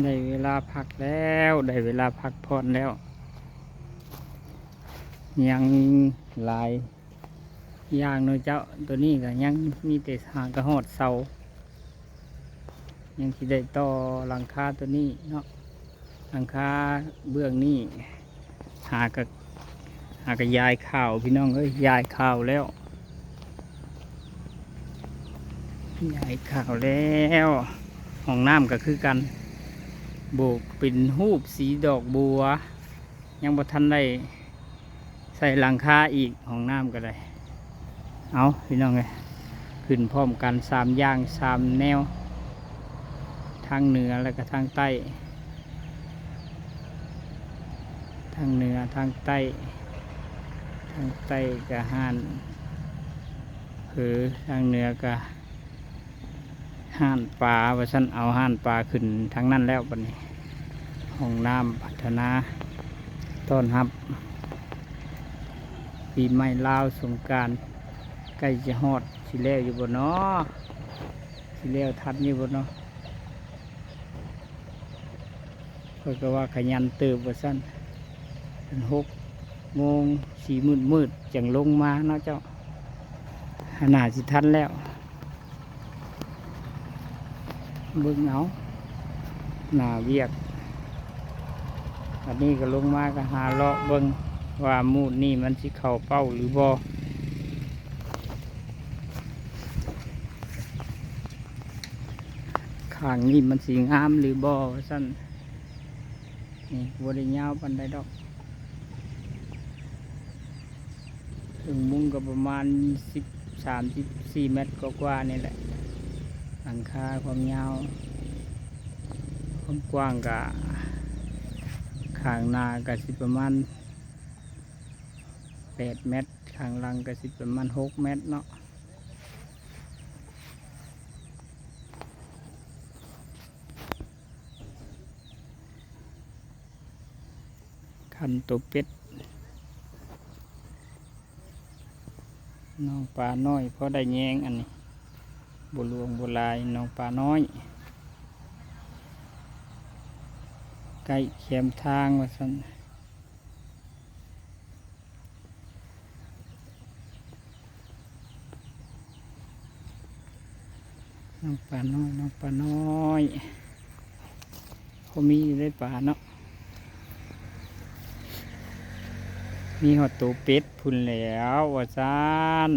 ໄດ້ເວລາພັກແລ້ວ ໄດ້ເວລາພັກຜ່ອນແລ້ວ. ຍັງຫຼາຍຢ່າງເນາະເຈົ້າ. ໂຕນີ້ກໍຍັງມີແຕ່ຫາກະຮອດເສົາ ຍັງຊິໄດ້ຕໍ່ຫຼັງຄາໂຕນີ້ເນາະ. ຫຼັງຄາເບື້ອງນີ້ຫາກະ ຫາກະຢາຍຄາວ ພີ່ນ້ອງເອີຍ, ຢາຍຄາວແລ້ວ ຢາຍຄາວແລ້ວ. ຫ້ອງນ້ຳກໍຄືກັນ ໂບກເປັນຮູບສີດອກບົວ ຍັງບໍ່ທັນໄດ້ໃສ່ຫຼັງຄາອີກ. ຫ້ອງນ້ຳກໍໄດ້. ເອົາ ພີ່ນ້ອງເອີຍ, ຂຶ້ນພ້ອມກັນສາມຢ່າງສາມແນວ ທາງເໜືອ ແລ້ວກໍທາງໃຕ້. ທາງເໜືອ ທາງໃຕ້ ທາງໃຕ້ກະຮ້ານເຜີ ທາງເໜືອກະຮ້ານປາວ່າຊັ້ນ. ເອົາຮ້ານປາຂຶ້ນທາງນັ້ນແລ້ວບັດນີ້. ຫ້ອງນ້ຳພັດທະນາຕ້ອນຮັບປີໃໝ່ລາວສົງການ ໃກ້ຈະຮອດ ຊິແລ້ວຢູ່ບໍ່ນໍ? ຊິແລ້ວທັນຢູ່ບໍ່ນໍ? ຂ້ອຍກໍວ່າຂະຫຍັນເຕີບວ່າຊັ້ນ, ເປັນຫົກໂມງ ສີມືດໆ ຈັ່ງລົງມາເນາະເຈົ້າ. ໜ້າຊິທັນແລ້ວ ເບິ່ງເອົາໜ້າວຽກ. ອັນນີ້ກໍລົງມາກໍຫາເລາະເບິ່ງວ່າມູດນີ້ມັນຊິເຂົ້າເປົ້າຫຼືບໍ່. ຂ້າງນີ້ມັນຊິງາມຫຼືບໍ່ວ່າຊັ້ນ. ນີ້ບໍ່ໄດ້ຍາວປານໃດດອກ, ເຄິ່ງມຸງກໍປະມານສິບສາມ ສິບສີ່ແມັດກວ່າໆນີ້ແຫຼະ. ຫຼັງຄາຄວາມຍາວ ຄວາມກວ້າງກະ ຂ້າງໜ້າກະຊິປະມານແປດແມັດ, ຂ້າງຫຼັງກະຊິປະມານຫົກແມັດເນາະ. ຄັນໂຕເປັດ ນ້ອງປານ້ອຍພໍໄດ້ແຍງ. ອັນນີ້ບໍ່ຫຼວງບໍ່ຫຼາຍ, ນ້ອງປານ້ອຍ ໃກ້ແຄມທາງວ່າຊັ້ນ. ນ້ອງປານ້ອຍ ນ້ອງປານ້ອຍ ພໍມີຢູ່ໄດ໋ປາເນາະ, ມີຮອດໂຕເປັດພຸ້ນແຫຼ້ວວ່າຊັ້ນ.